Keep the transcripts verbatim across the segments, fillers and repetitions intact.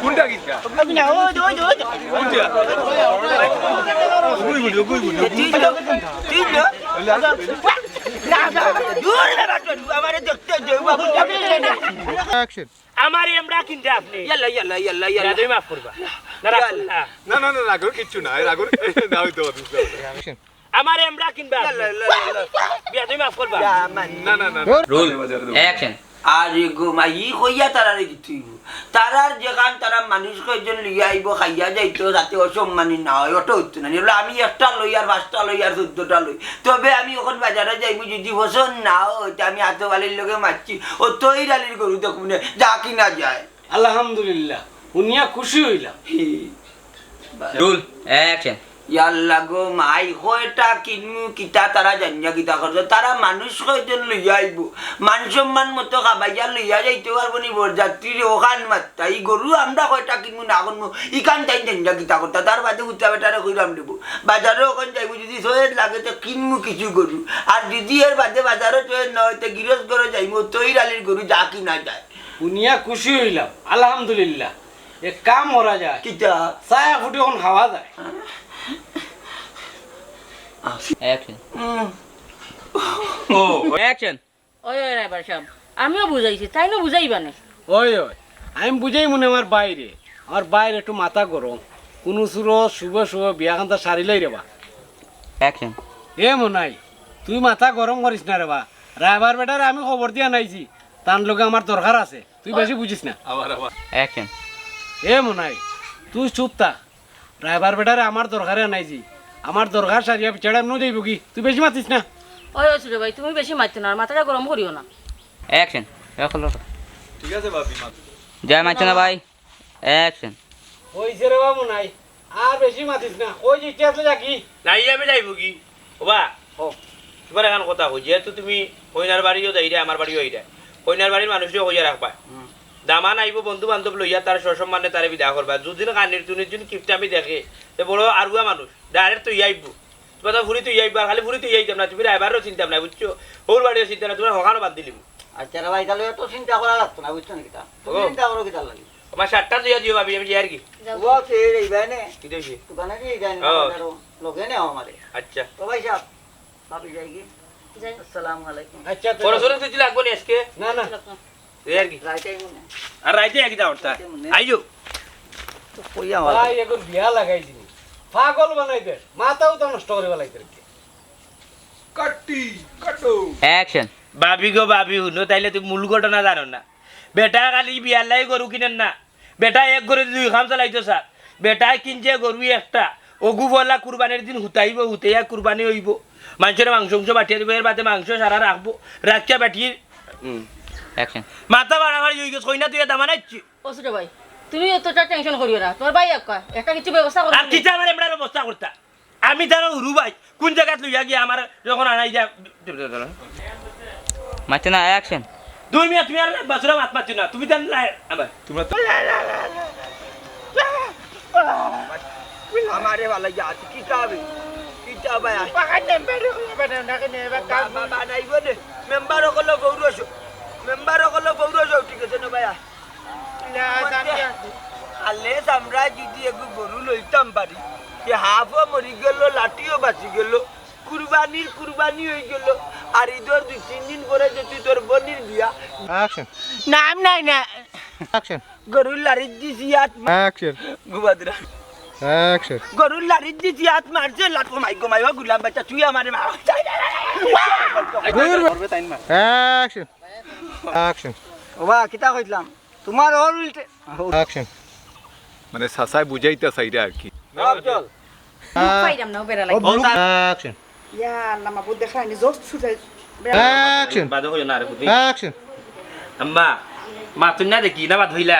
কোনটা কিতা? ওই না, ওই যে, ওই যে, ওই যে। কোনটা? ওই গুলি, ওই গুলি। তিনটা, তিনটা। না, না, দূর রে, বাটুল, আমারে দেখতে দে, বাবু। Action. আমারে আমরা কিনতে আপনি। ইয়াল্লা, ইয়াল্লা, ইয়াল্লা, ইয়াল্লা। বেয়াদবি মাফ করবা। না, রাখো, ইয়াল্লা। না। না, না, না, রাগর কিচ্ছু নাই, রাগর না, ওই তো, ওই তো। Action. আমারে আমরা কিনবা আপনি। ইয়াল্লা, ইয়াল্লা, ইয়াল্লা। বেয়াদবি মাফ করবা। ইয়া, মান। না, না, না, না। Roll. Action. আরে গো মা, ই কইয়া তারারে কিতা অইবো? তারার যেখান তারা মানুষ কয়জন লইয়া আইবো, খাইয়া যাইতো, যাতে অসম্মানী না অয়, ওটা অইতো না। নি বলে, "আমি একটা লই আর পাঁচটা লই আর চৌদ্দটা লই, তবে আমি অখন বাজারো যাইমু, যদি পছন্দ না অয়, তে আমি আতফ আলীর লগে মাতছি, ও তৈর আলীর গরু দেখমু নে, যা কিনা যায়।" আলহামদুলিল্লাহ, হুনিয়া খুশি অইলাম। হি। Roll. Action. ইয়াল্লা গো মাই, কয়টা কিনমু, কিতা তারা জানিয়া কিতা করতো? তারা মানুষ কয়জন লইয়া আইবো? মান সম্মান মতো খাবাইয়া লইয়া যাইতে পারবো নি বরযাত্রীরে? অখান মাত্তা। ই গরু আমরা কয়টা কিনমু না কিনমু, ইখান তাইন জানিয়া কিতা করতা? তার বাদে উতা বেটারে কইরাম দেবো। বাজারো অখন যাইবো, যদি চয়েজ লাগে তে কিনমু কিছু গরু। আর যদি এর বাদে বাজারো চয়েজ না অয়, তে গিরস ঘরো যাইমু, তৈর আলীর গরু যা কিনা যায়। হুনিয়া খুশি অইলাম, আলহামদুলিল্লাহ। এক কাম করা যায়। কিতা? চা এক ফুটি অখন খাওয়া যায়। Action. উম। ও, action. ওই, ওই, রাইবার সাব, আমিও বুঝাইছি, তাইনও বুঝাইবা নে। ওই, ওই, আমি বুঝাইমু নে আমার ভাইরে। আমার ভাইর একটু মাথা গরম। কুনু সুরত শুভ শুভ বিয়া খান্তা সারিলাই রেবা। Action. এ মনাই, তুই মাথা গরম করিস না রেবা। রাইবার বেটারে আমি খবর দিয়া আনাইছি, তান লগে আমার দরকার আছে। তুই বেশি বুঝিস না। আবার, আবার। Action. এ মনাই, তুই চুপ থাক। রাইবার বেটারে আমার দরকারে আনাইছি। আমার দরকার সারিয়া পিছাড়ে এমনেও যাইবো কি? তুই বেশি মাতিস না। ওই, ওই ছোট ভাই, তুমি বেশি মাতিও না, আর মাথাটা গরম করিও না। Action. ঠিক আছে ভাবি, মাত। যায় মাতিও না ভাই। Action. ওই যে রে বাবু নাই, আর বেশি মাতিস না। ওই যে ইচ্ছা আছে যাকি? নাই, আমি যাইবো কি? ওবা, ও। তোমার এখন কথা কই, যেহেতু তুমি কইনার বাড়িও যাইরে, আমার বাড়িও আইরে, কইনার বাড়ির মানুষরেও কইয়া রাখবা। হুম। দামান আইবো, বন্ধু বান্ধব লইয়া তার সসম্মানে তারে বিদায় করবা। দুদিন কানির তুনির দিন কিপটা আমি দেখে, তে বড় আরুয়া মানুষ, direct তো ইয়া আইবো। তোমার তো ফুরি তো ইয়া আইবো, আর খালি ফুরি তো ইয়া আইতাম না, তুমি রাইবারও চিনতাম না, বুঝছো? হউর বাড়িও চিনতাম না, তোমার হকানো বাদ দিলিমু। আচ্ছা রে ভাই, তাহলে এত চিন্তা করা লাগতো না, বুঝছো নি কিতা? তুমি ও। চিন্তা করো কিতার লাগি? আমার শার্টটা ধুইয়া দিও ভাবি, আমি যাই আর কি। যাও। ও, কে রে, ইবানে? কি দইছে? দোকানে কি যাই না, ও। বাজারো। লগে নেও আমারে। আচ্ছা। ও ভাই সাহেব, ভাবি যাই কি? যাই। আসসালামু আলাইকুম। আচ্ছা, তো পরে সরে তুই লাগবো নি আজকে? না, না। এই আর কি। রাইতে আইবো না। আর রাইতে একই দাও, তা। রাইতে মনে। আইও। তো কই আমার? ভাই, এখন বিয়া লাগাই দিনি। পাগল বানাই দে। মাথাও তো নষ্ট করে বেলাই তোর। কাটি, কাটো। Action. ভাবি গো ভাবি, হুনো, তাইলে তুমি মূল ঘটনা জানো না। বেটা খালি বিয়ার লাগি গরু কিনের না, বেটা এক ঘরে দুই কাম চালাইতো স্যার। বেটায় কিনছে গরু একটা, অগু পয়লা কুরবানির দিন হুতাইবো, হুতাইয়া কুরবানি অইবো। মানষরে মাংস উংস বাটিয়া দিবো, এর বাদে মাংস সারা রাখবো, রাখিয়া বাটির। হুম। Action. মাথা বাড়াবাড়ি অই গেছে, কইনা তুই দামান আইছি। ও ছোট ভাই, তুমি অতটা tension করিও না, তোমার ভাই একটা, একটা কিছু ব্যবস্থা করে আর দিবে। কিতা আমার এমরা ব্যবস্থা করতা? আমি তার হুরু ভাই, কোন জাগাত লইয়া গিয়া আমার যখন আনাই দিয়া। মারছে না, action. দুই মিয়া, তুমি আর বাসুরা মাত মারছো না, তুমি তার লাই-, আবার। তোমরা তো আমারে ভালা ইয়া আছে, কিতা বে? কিতা ভাই? বাবা, বাবা, নাইবো নে। মেম্বার অকল পৌরস-, মেম্বার অকল পৌরস, ঠিক আছে না ভাইয়া? আলে আমরা যদি এগু গরু লইতাম পারি, তে হাফও মরি গেল, লাঠিও বাঁচি গেল, কুরবানির কুরবানি অই গেল। আর ঈদর দুই তিন দিন পরে যদি তোর বনির বিয়া। Action. নাম নাই না। Action. গরুর লারিত দিছি আত মা-, Action. গুবাদরা। Action. গরুর লারিত দিছি আত মারছে, লাট, ও মাই গো মাই, ও গুলাম বাচ্চা, তুই আমারে মার। দূর। Action. Action. ওবা, কিতা কইছিলাম? তোমার ওর উল্টে। Action. মানে, চাচায় বুঝাইতা চাইরা আর কি। চল। মুখ পাইরাম না, ও বেড়া লাগে। Action. ইয়া আল্লাহ, মাবুদ, দেখরা নি, জোর ছুটে। Action. বাদ হইও না রে, বুদ্ধি। Action. আম্মা, মা তুই না দেখি না বাদ হইলা।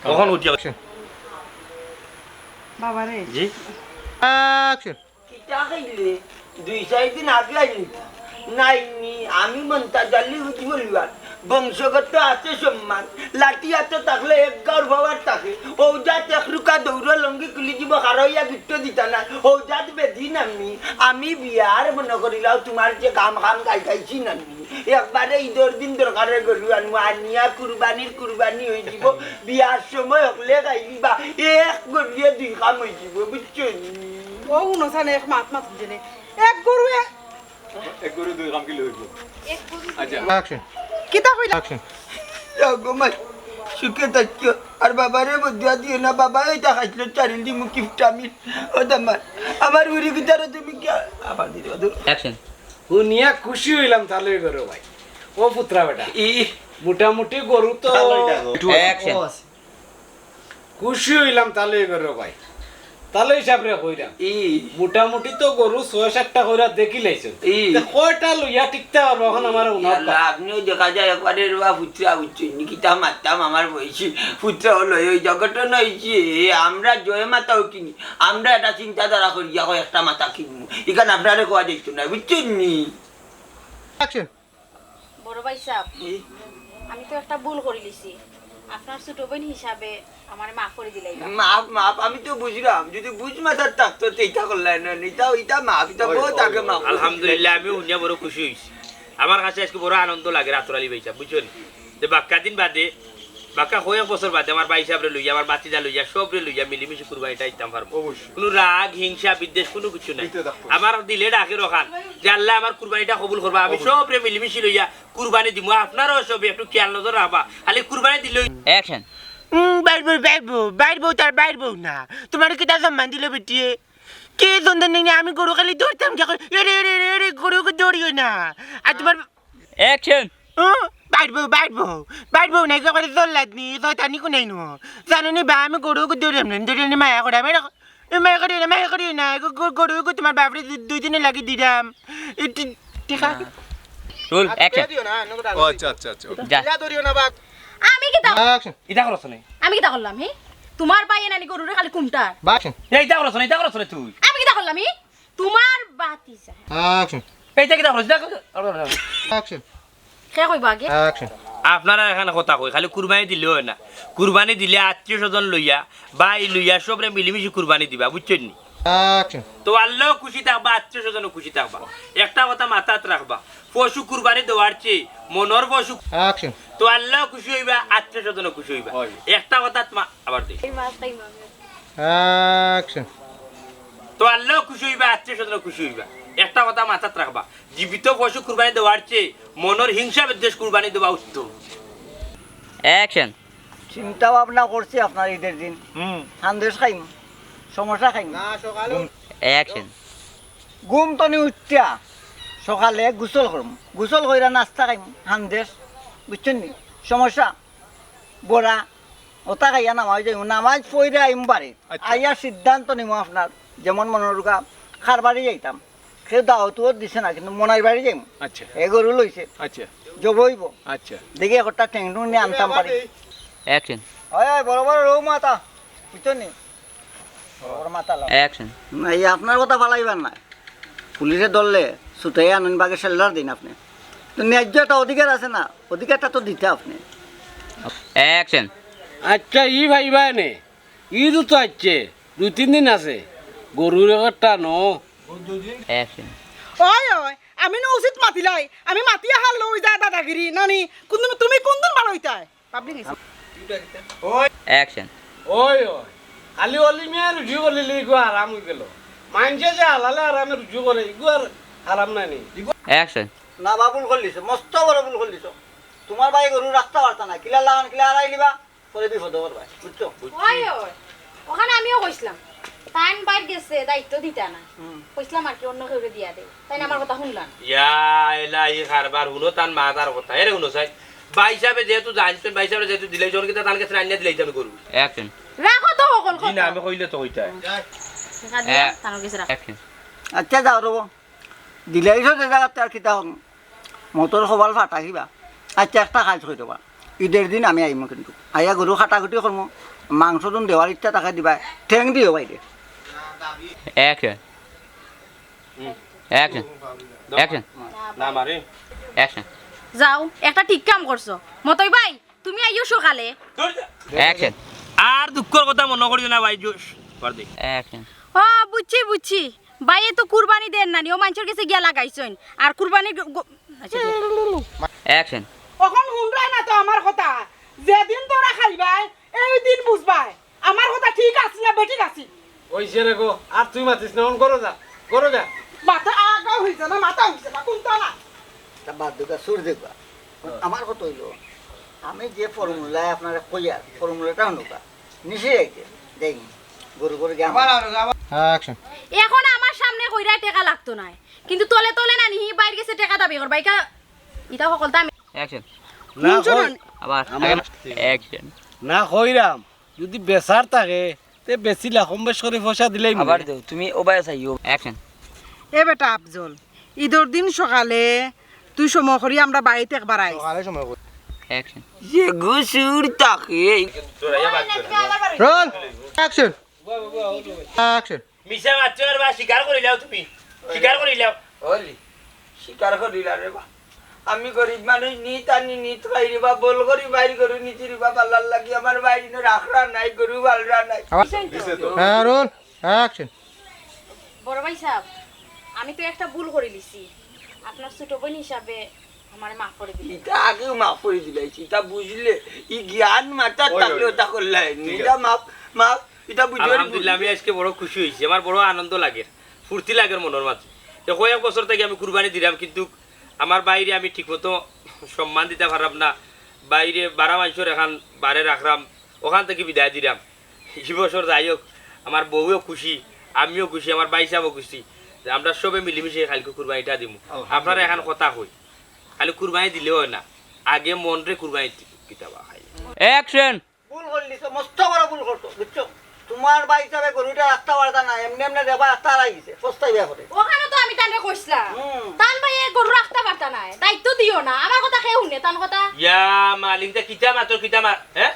কখন উঠি? Action. বাবা রে। জি। Action. কিতা খাইলে? দুই চাইর দিন আগে আইলি। নাইনি, আমি মন্তা জালি উঠি বলিবার। বংশগত আছে সম্মান। লাঠি আতো থাকলে এক গাঁওর পাওয়ার থাকে। ঔজাত এক রুকা দৌড় লঙ্গি খুলি দিব, হারইয়া গিট্ট দিতা না। ঔজাত বেদিন আমি, আমি বিয়ার মনো করিলাও তুমার যে কাম কাম গাইতাইছি না নি। একবারে ইদর দিন দরকারে গরু আনমু, আনিয়া কুরবানির কুরবানি অইযিবো। বিয়ার সময় হকলে খাইলিবা, এক গরুয়ে দুই কাম অইযিবো, বুঝছো নি? ও হুনো ছানে, এক মাত মাত বুঝে নে। এক গরু এক এক গরু দুই কাম কিলা অইবো? আচ্ছা। Action. কিতা কইলা? Action. যাও গো মাই, সুখে থাকিও। আর বাবারে বদদোয়া দিও না, বাবায় ইতা খাইছিল চারিল দিমু কিপটা মিল। ও দামান, আমার বুড়ি গিটারে তুমি কি আবার দিতে পারো? Action. হুনিয়া খুশি অইলাম তালই গরু ভাই। ও পুত্রা বেটা। ই মোটামুটি গরু তো ভালোই দেখো। Action. ও আছে। খুশি অইলাম তালই গরু ভাই। তালই সাবরে কইরাম। ই। মোটামুটি তো গরু ছয় সাতটা কইরা দেখিলাইছো। ই। তে কয়টা লইয়া টিকতা পারবা অখন আমারে উনাও আল্লাহ, আপনিও দেখা যায় একবারে রুয়া পুত্রা বুঝছেন নি, কিতা মারতাম আমার বয়সী পুত্রা অইলো, ওই জগত নইছে। আমরা জয় মাতাও কিনি, আমরা এটা চিন্তাধারা করি, যাও একটা মাথা কিনমু। এখানে আপনারে কোয়া দেখতো না, বুঝছেন নি? Action. বড় ভাই সাব, জি। আমি তো একটা ভুল করিলিছি, আপনার ছোট বইন হিসাবে আমারে মাফ করি দিলাইবা। মাফ, মাফ, আমি তো বুঝলাম, যদি বুঝ মাথার থাকতো, তো ইটা করলাই না, ইটা, ইটা মাফ, ইটা ওই, বহুত ওই, আগে ওই, মাফ করি আলহামদুলিল্লাহ, দিলাইছি। আমি হুনিয়া বড় খুশি অইছি। আমার কাছে আজকে বড় আনন্দ লাগে রাতুর আলী ভাই সাব, বুঝছো নি? যে বাক্কা দিন বাদে, বাক্কা কয়েক বছর বাদে আমার ভাই সাবরে লইয়া, আমার ভাতিজা লইয়া, সবরে লইয়া মিলিমিশি কুরবানিটা দিতাম পারমু। অবশ্যই। কুনু রাগ, হিংসা, বিদ্বেষ কুনু কিছু নাই। দিতে থাকবো। আমার দিলে ডাকে রখান যে আল্লাহ আমার কুরবানিটা কবুল করবা, আমি অবশ্যই। সবরে মিলিমিশি লইয়া কুরবানি দিমু। আপনারাও সবে একটু খেয়াল নজর রাখবা, খালি কুরবানি দিলে অই- Action. উম, বাইর বউ, বাইর বউ, বাইর বউ তার বাইর বউ না। তুমারে কিতা সম্মান দিল বেটিয়ে? কি সুন্দর নেই, আমি গরু খালি ধরতাম, কি কই, এরে, এরে, এরে, এরে, গরুকে ধরিও না। আর তুমার Action. ও, বাইর বউ, বাইর বউ, বাইর বউ নাই, কি করে জল্লাদ নি, শয়তানি কোনাই নু। জানো নি বা, আমি গরুকে ধরতাম না, ধরে নি মায়া করে, আমি এরকম, এ মায়া করি না, মায়া করি না, গ-, গ-, গরুকে তুমার বাপরে দু-, দুই দিনে লাগি দিলাম। এ টি-, ঠিক আছে। Roll, action. দিও না, নগদ ও আচ্ছা, আচ্ছা, আচ্ছা, okay. যা। ইলা ধরিও না বাপ। আমি কিতা Action. ইতা করছ না। আমি কিতা করলাম, হি? তুমার ভাইয়ে নানি গরুরে খালি কুমটার। Action. এই ইতা করছ না, ইতা করছ না তুই। আমি কিতা করলাম, হি? তুমার ভাতিজা। Action. এই ইতা কিতা করছ, ইতা কর-, Action. কে কইবা আগে? Action. আপনারা এখানে কথা কই, খালি কুরবানি দিলে অয় না। কুরবানি দিলে আত্মীয় স্বজন লইয়া, ভাই লইয়া, সবরে মিলিমিশি কুরবানি দিবা, বুঝছইন নি? Action. তো আল্লাও খুশি থাকবা, আত্মীয় স্বজনও খুশি থাকবা। একটা কথা মাথাত রাখবা, পশু কুরবানি দেওয়ার চেয়ে মনর পশু Action. তো আল্লাও খুশি অইবা, আত্মীয় স্বজনও খুশি অইবা। অয়। একটা কথা মা-, আবার দেই। এই মাছ খাই মামি। Action. তো আল্লাও খুশি অইবা, আত্মীয় স্বজনও খুশি অইবা। একটা কথা মাথাত রাখবা, জীবিত পশু কুরবানি দেওয়ার চেয়ে মনর হিংসা বিদ্বেষ কুরবানি দেওয়া উত্তম। Action. চিন্তা ভাবনা করছি আপনার ইদের দিন। হুম। হান্দেশ খাইম, সমোসা খাইম। না, সকালে ঘুম Action. ঘুম তনে উঠিয়া সকালে গোসল করমু। গোসল কইরা নাস্তা খাইমু, হান্দেশ, বুঝছইন নি? সমোসা, বড়া, ওটা খাইয়া নামাজ যাইমু। নামাজ পড়িয়া আইমু বাড়ি। আচ্ছা। আইয়া সিদ্ধান্ত নিমু আপনার, যেমন মনে করুকা, কার বাড়ি যাইতাম। কেউ দাওয়াতও দিছে না, কিন্তু মনাইর বাড়ি যাইমু। আচ্ছা। এ গরু লইছে। আচ্ছা। জব অইবো। আচ্ছা। দেখি একটা টেংটুং নিয়া আনতাম পারি। Action. ওই, ওই, বড় বড় রৌ মাথা, বুঝছইন নি? বড় মাথা লাও। Action. না, এই আপনার কথা ফালাইবার না। পুলিশে ধরলে ছুটাইয়া আনইন, বাগে শেল্টার দিন আপনে। তো ন্যায্য একটা অধিকার আছে না, অধিকারটা তো দিতা আপনে। Action. আচ্ছা, ই ভাইবা নে, ইদু তো আইছে, দুই তিন দিন আছে, গরুর একটা ন। Action. ওই, ওই, আমি না উচিত মাতিলাই, আমি মাতিয়া হারলে অই যায় দাদাগিরি, নানি, কোনদিন, তুমি কোনদিন বাড়াইতায়? পাবলিক নিছে। Action. ওই, ওই। খালি অলি মিয়া রুজি করলিলে ইগু হারাম অই গেল। মানষে যে হালালে হারামে রুজি করে, ইগু আর হারাম নায় নি। Action. না বা, ভুল করলিছো, মস্ত বড় ভুল করলিছো। তুমার ভাই গরু রাখতা পারতা না, কিলা লাগান, কিলা হারাই লিবা, পরে বিপদে পড়বায়, বুঝছো? ওই, ওই। ওখানে আমিও কইছিলাম, তাইন বাইর গেছে, দায়িত্ব দিতা না। হুম। কইছিলাম আর কি, অন্য কেউরে দিয়া দে। তাইন আমার কথা হুনলা না। ইয়া এলাহি, কারবার হুনো তান মাতার কথা। এরে হুনো চাই, ভাইসাবে যেহেতু জানছইন, ভাইসাবে যেহেতু দিলাইছইন, কিতা তান গেছে আনিয়া দিলাইতাম আমি গরু। Action. রাখো তো হকল জি না, কথা। আমি কইলে তো কইতায়। দেখা দিয়া, এ- তান গেছে রাখো। Action. আচ্ছা, যাও রবো। দিলাইছো যে জাগাত আর কিতা হন? মতর কপাল ফাটা কিবা। আচ্ছা, একটা কাজ করি দেবা। ইদের দিন আমি আইমু কিন্তু। আইয়া গরু কাটাকুটি করমু, মাংস দুন দেওয়ার ইচ্ছা থাকে দিবা। ঠেং দিও বাইরে। Action. Action. Action. না মারে। Action. যাও, একটা ঠিক কাম করছো। মতই ভাই, তুমি আইও সকালে। Action. আর দুঃখর কথা মনো করিও না ভাই, জোশ কর দে। Action. ও, বুঝছি, বুঝছি। ভাইয়ে তো কুরবানি দেন না নি, ও মানষর গেছে গিয়া লাগাইছইন। আর কুরবানির গ-, গ-, আচ্ছা, ঠিক আছে। অ্যাকশন। অখন হুনরায় না তো আমার কথা, যেদিন ধরা খাইবায়, এই দিন বুঝবায় আমার কথা ঠিক আছে না বেঠিক আছে। ওই যে রে গো, আর তুই মাতিস না, অন করো যা, করো যা। মাথা আগা হইছে না, মাথা হইছে না, কোনটা না? তা বাদ দেউকা, সুর দেউকা। আমার কথা হইলো, আমি যে ফর্মুলায় আপনারে কইয়ার, ফর্মুলাটা হুনুকা। নিশি রাইতে, যাই, গরু গরু গিয়া আমার অ্যাকশন। এখন আমার সামনে কইরা টেকা লাগতো নায়, কিন্তু তলে তলে না নি, বাইর গেছে টেকা দাবি করবা, ইটা, ইটা হকলতা আমি অ্যাকশন। না, হুনছো না কই-, নি? আবার আমার অ্যাকশন। না কইরাম, যদি বেচার থাকে, তে বেচিলা কম বেশ করি পয়সা দিলেই আবার মনে। দেও, তুমি ও বায় চাইও। অ্যাকশন। এ বেটা আফজল, ইদর দিন সকালে তুই সময় করি আমরা বাড়িত একবার আইস। সকালে সময় করি। অ্যাকশন। যে গুসুর তাকে। রোল। অ্যাকশন। অ্যাকশন। মিছা মাতছো আর বা স্বীকার করিলাও তুমি। স্বীকার করিলাও। ওলি, স্বীকার করিলা রে বা। আমি গরিব মানুষ, নিত আনি নিত খাই রে বা, বল করি বাইর গরু নিতি রে বা, পাল্লার লাগি আমার বাইর ইনো রাখরা নাই, গরু বালরা নাই। আবার-, হ্যাঁ, রোল, অ্যাকশন। বড় ভাই সাহেব, আমি তো একটা ভুল করিলিছি, আপনার ছোট বোন হিসাবে আমারে মাফ করি দিন। ইটা আগেউ মাফ করি দিলাইছি, ইটা বুঝলে, ই জ্ঞান মাথাত ওই, থাকলে ওই, ওটা করলাই নি। ঠিক ইটা আছে। মাফ, মাফ, ইটা বুঝে আলহামদুলিল্লাহ, আমি আজকে বড় খুশি হইছি, আমার বড় আনন্দ লাগের, ফুর্তি লাগের মনর মাঝে। যে কয়েক বছর থাকি আমি কুরবানি দিরাম, কিন্তু আমার বাইরে আমি ঠিকমতো সম্মান দিতা পাররাম না, বাইরে বারা মানষর এখান বারে রাখরাম, ওখান থাকি বিদায় দিরাম। ই বছর যাই হোক, আমার বউও খুশি, আমিও খুশি, আমার ভাই সাহেবও খুশি, যে আমরা সবে মিলিমিশি কালকে কুরবানিটা দিমু। আলহামদুলিল্লাহ। আপনারা এখান কথা কই, খালি কুরবানি দিলে অয় না, আগে মনরে কুরবানি দি-, দিতা বা খাই। অ্যাকশন। ভুল করলি তো, মস্ত বড় ভুল করছো, বুঝছো? তোমার ভাই সাহেবে গরুটা রাখতা পারতা না, এমনে এমনে দেবা রাখতা হারাই গেছে, পস্তাইবা পরে। ওখানো তো আমি তানরে কইছলাম, হুম। তান ভাইয়ে গরু রাখতা পারতা নায়, দায়িত্ব দিও না, আমার কথা কে হুনে, তান কথা? ইয়া মালিক, ইতা কিতা মাতর, কিতা মা-, হ্যাঁ?